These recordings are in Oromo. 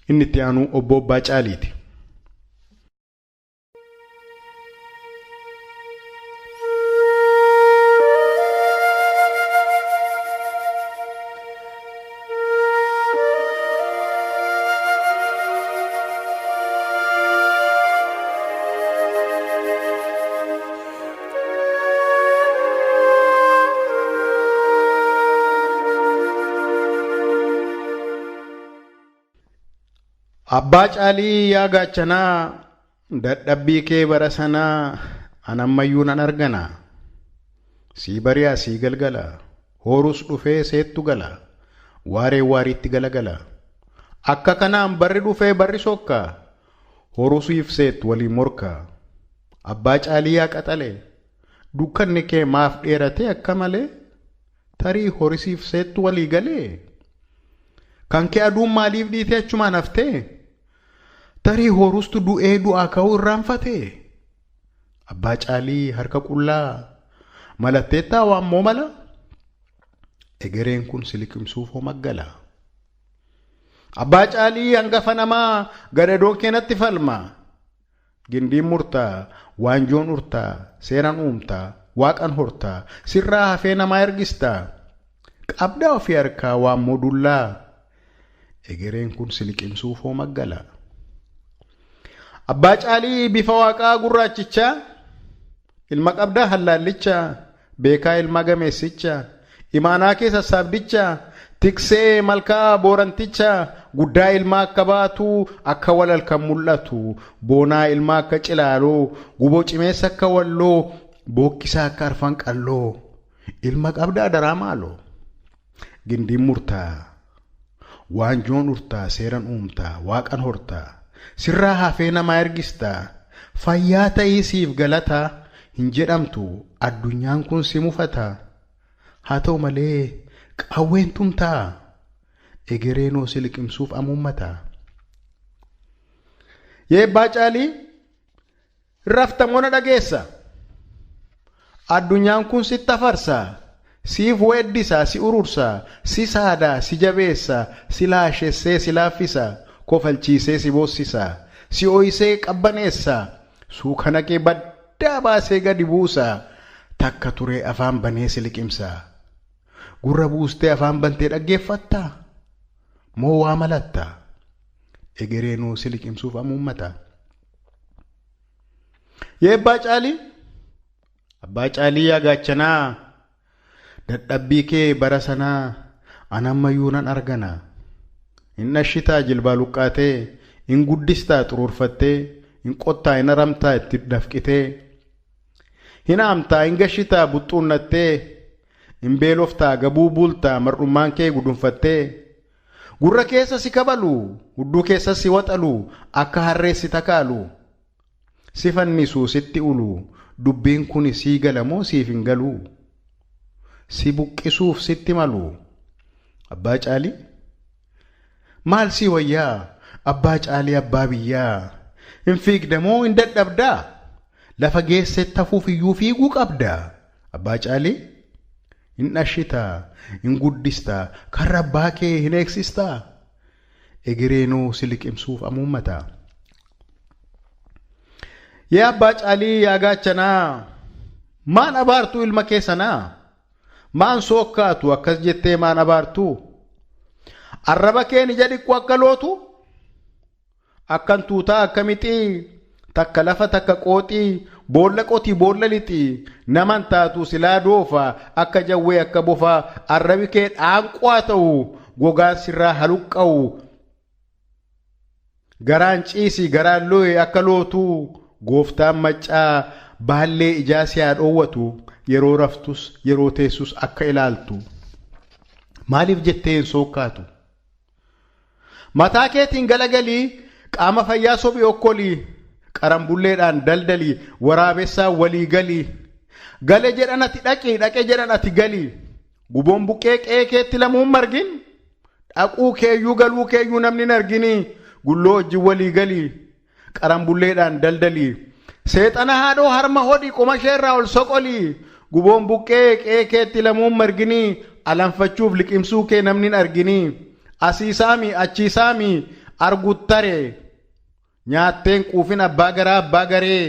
Inni itti aanu obbo Abbaa Caaliiti. Abbaa Caalii yaa gaachanaa dadhabbii kee bara sanaa an ammayyuu nan argana. Sii bari'aa sii galgala hoorus dhufee seettu gala waaree waariitti galagala. Akka kanaan barri dhufee barri sokka horusiif seettu waliin morka. Abbaa Caalii yaa qaxalee dukkanni kee maaf dheeratee akka malee tarii horisiif seettu walii galee. Kan kee aduun maaliif dhiitee achumaan haftee? Tarii horustu du'ee du'aa ka'uu irraanfatee? Abbaa Caalii harka qullaa malatteettaa waammoo mala? Egereen kun si liqimsuuf hoo maggala? Abbaa Caalii hangafa namaa gadadoon kee natti falma. Gindiin murtaa, waanjoon urtaa, seeran uumtaa, waaqan hortaa, sirraa hafee namaa ergistaa. Qabdaa ofii harkaa waammoo dullaa. Egereen kun si liqimsuuf hoo maggala? Abbaa Caalii bifa waaqaa gurraachichaa, ilma qabdaa hallaallichaa, beekaa ilmaa gameessicha, imaanaa kee sassaabdicha, tiksee malkaa booranticha, guddaa ilmaa akka baatu, akka walal kan mul'atu, boonaa ilmaa akka cilaaloo, guboo cimeessa akka walloo, bookkisaa akka arfan qalloo, ilma qabdaa daraa maaloo. Gindiin murtaa, waanjoon urtaa, seeran uumtaa, waaqan hortaa, sirraa hafee namaa ergistaa, fayyaa ta'ii siif galataa hin jedhamtu addunyaan kun si mufata. Haa ta'u malee qawween tumtaa egereenoo si liqimsuuf amuummata. Yeebbaa Caalii raftamoo na dhageessa. Addunyaan kun sitti afarsa. Siif weeddisa, si urursa, si saada, si jabeessa, si laashessee, si laaffisa, kofalchiisee si boossisa, si ooyisee qabbaneessa, suukana kee baddaa baasee gadi buusa, takka turee afaan banee si liqimsa. Gurra buustee afaan bantee dhaggeeffattaa? Moo waa malatta? Egereenuu si liqimsuuf amuummata. Yeebbaa Caalii? Abbaa Caalii yaa gaachanaa dadhabbii kee bara sanaa an ammayyuu nan argana. Hin dhashitaa jilbaa luqqaatee, hin guddistaa xuruurfattee, hin qottaa hin aramtaa itti dafqitee, hin haamtaa hin gashitaa buxxuunnattee, hin beeloftaa gabuu bultaa mar'ummaan kee gudunfattee, gurra keessa si kabalu, hudduu keessa si waxalu, akka harree si takaalu. Si fannisu sitti ulu, dubbiin kun sii gala moo siif hin galu? Si buqqisuuf sitti malu. Abbaa Caalii? Maal sii wayyaa? Abbaa Caalii abbaa biyyaa. Hin fiigda moo hin dadhabdaa? Lafa geessetti hafuuf iyyuu fiiguu qabda. Abbaa Caalii? Hin dhashitaa, hin guddistaa, karra abbaa kee hin eegsistaa? Egereenoo si liqimsuuf amuummata. Yaa abbaa Caalii yaa gaachanaa maan abaartuu ilma kee sanaa? Maan sookkaatu akkas jettee maan abaartuu? Arraba keen ija dhiqqu akka lootu? Akkan tuutaa akka mixii takka lafa takka qooxii boolla qotii boolla lixii naman taatu silaa doofa akka jawwee akka bofaa arrabi kee dhaanqoo ta'u gogaan sirraa haluqqa'u garaan ciisi garaan looye akka lootuu gooftaan maccaa baallee ijaa si haa dhoowwatu yeroo raftus yeroo teessus akka ilaaltu maaliif jettee hin sookkaatu? Mataa keetiin galagalii qaama fayyaa sobii okkolii qarambulleedhaan daldalii waraabessaa walii galii gale jedhan ati dhaqi dhaqe jedhan ati galii guboon buqqee qe'ee keetti lamuun margin dhaquu keeyyuu galuu keeyyuu namni hin arginii gulloo wajjin walii galii qarambulleedhaan daldalii seexana haadhoo harma hodhi qoma isheerraa ol soqolii guboon buqqee qe'ee keetti lamuun marginii alanfachuuf liqimsuu kee namni hin arginii asii saami achii saami Arguttaree nyaatteen quufin abbaa garaa abbaa garee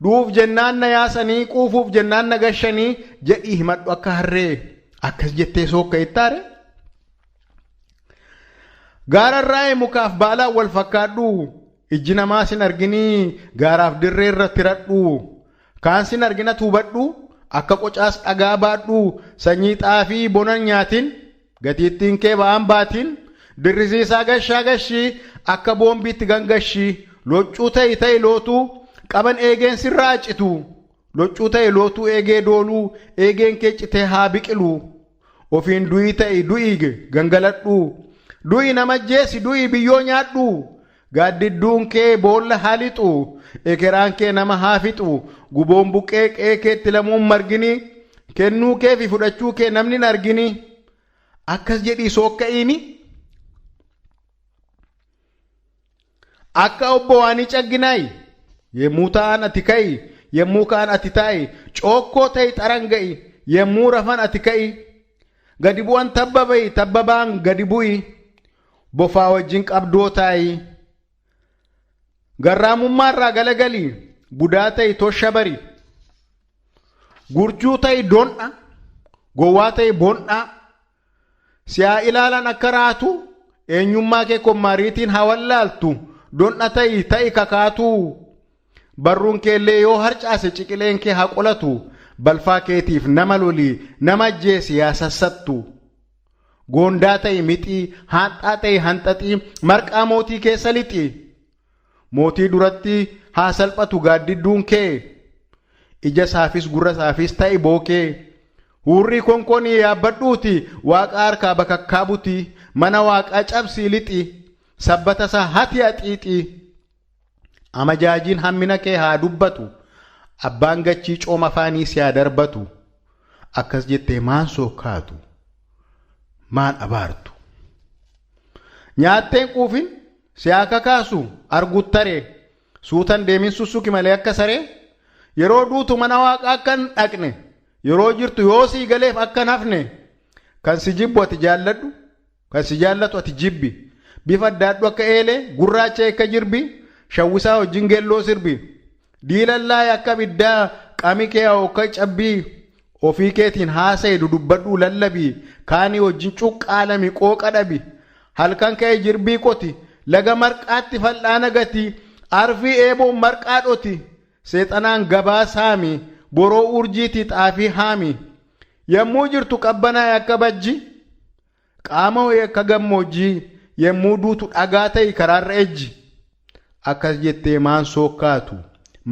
duuf jennaan na yaasanii quufuuf jennaan na gashanii jedhii himadhu akka harree akkas jettee sookka ittaare. Gaararraa mukaaf baalaan wal fakkaadhu ijji namaa sin arginii gaaraaf dirree irra tiradhu kaan sin argina tuubadhu akka qocaas dhagaa baadhu sanyii xaafii bonan nyaatin gatiittiin kee ba'aan baatin dirrisiisaa gashaa gashii akka boombiitti gangashii loccuu ta'i ta'i lootuu qaban eegeen sirraa citu loccuu ta'i lootuu eegee dooluu eegeen kee citee haa biqilu ofiin du'ii ta'i du'ii gangaladhu du'i nama jeesi du'i biyyoo nyaadhu gaaddidduun kee boolla haa lixu ekeraan kee nama haa fixu guboon buqqee qe'ee keetti lamuun margini kennuu kee fi fudhachuu kee namni hin argini akkas jedhii sookka'iini. Akka obbo waanii cagginaayi yemmuu taa'an ati ka'i yemmuu ka'an ati taa'i cookkoo ta'i xaran ga'i yemmuu rafan ati ka'i gadi bu'an tabba ba'i tabba ba'an gadi bu'i bofaa wajjin qabdoo taa'i garraamummaarraa galagali budaa ta'i tosha bari gurjuu ta'i don'a gowwaa ta'i bon'a si'aa ilaalan akka raatu eenyummaa kee kommaariitiin haa wallaaltu don'a ta'i ta'i kakaatu barruun keellee yoo harcaase ciqileen kee haa qolatu balfaa keetiif nama loli nama ajjeesi yaa sassattu goondaa ta'i mixii haanxaa ta'i hanxaxii marqaa mootii keessa lixi mootii duratti haa salphatu gaaddidduun kee ija isaafis gurra isaafis ta'i bookee hurrii konkonii yaabbadhuuti waaqa harkaa bakakkaa buti mana waaqaa cabsii lixi sabbata isaa hati haxiixi amajaajiin hammina kee haa dubbatu abbaan gachii cooma afaanii si haa darbatu akkas jettee maan sookkaatu maan abaartu nyaatteen quufin si haa kakaasu arguttaree suutan deemin sussuki malee akka saree yeroo duutu mana waaqaa akka hin dhaqne yeroo jirtu yoo sii galeef akka hin hafne kan si jibbu ati jaalladhu kan si jaallatu ati jibbi bifa addaadhu akka eelee gurraacha akka jirbi shawwisaa wajjin geelloo sirbi diilallaay akka biddaa qami kee akka cabbii ofii keetiin haasa'e dudubbadhuu lallabii kaanii wajjin cuqqaalami qooqa dhabi halkan ka'e jirbii qoti laga marqaatti fal'aana gati arfii eeboon marqaa dhoti seexanaan gabaa saami boroo urjiitii xaafii haami yommuu jirtu qabbanaa'e akka bajji qaama ho'e akka gammoojjii yommuu duutu dhagaa ta'i karaarra ejji akkas jettee maan sookkaatu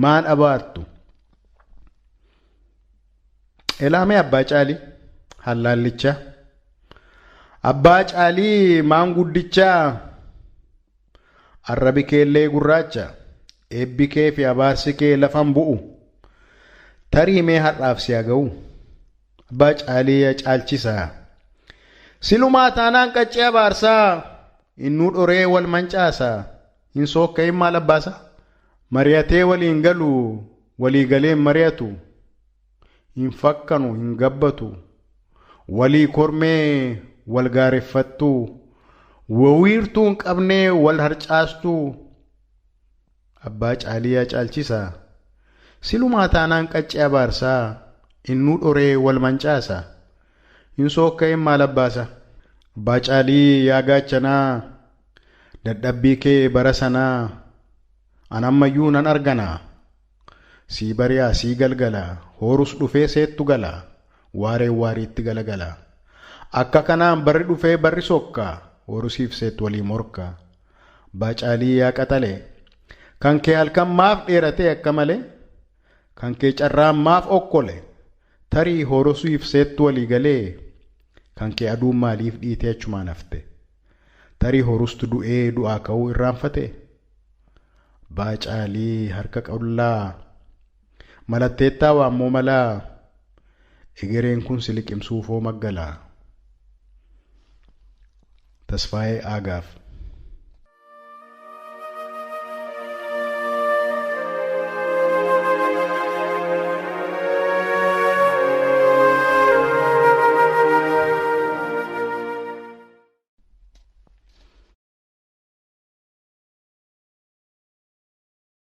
maan abaartu. Elaamee abbaa caalii hallaallichaa abbaa caalii maanguddichaa arrabi keellee gurraacha eebbi kee fi abaarsi kee lafan bu'u tarii mee har'aaf si haa ga'u abbaa caalii yaa caalchisaa silumaa taanaan qaccee abaarsaa innuu dhoree wal mancaasaa hin sookka'iin maal abbaasa mari'atee waliin galu walii galeen mari'atu hin fakkanu hin gabbatu walii kormee wal gaareffattu wawiirtuu hin qabnee wal harcaastuu abbaa caalii yaa caalchisaa silumaa taanaan qaccee abaarsaa innuu dhoree wal mancaasa hin sookka'iin maal abbaasa abbaa caalii yaa gaachanaa dadhabbii kee bara sanaa an ammayyuu nan arganaa sii bari'aa sii galgala horus dhufee seettu gala waareen waariitti galagala akka kanaan barri dhufee barri sokka horusiif seettu walii morka abbaa caalii yaa qaxale kan kee halkan maaf dheeratee akka malee kan kee carraan maaf okkole tarii horusiif seettu walii galee kan kee aduun maaliif dhiitee achumaan hafte tarii horustu du'ee du'aa ka'uu irraanfate abbaa caalii harka qullaa malatteettaa waammoo malaa egereen kun si liqimsuufoo maggalaa. Tasfaayee Aagaaf.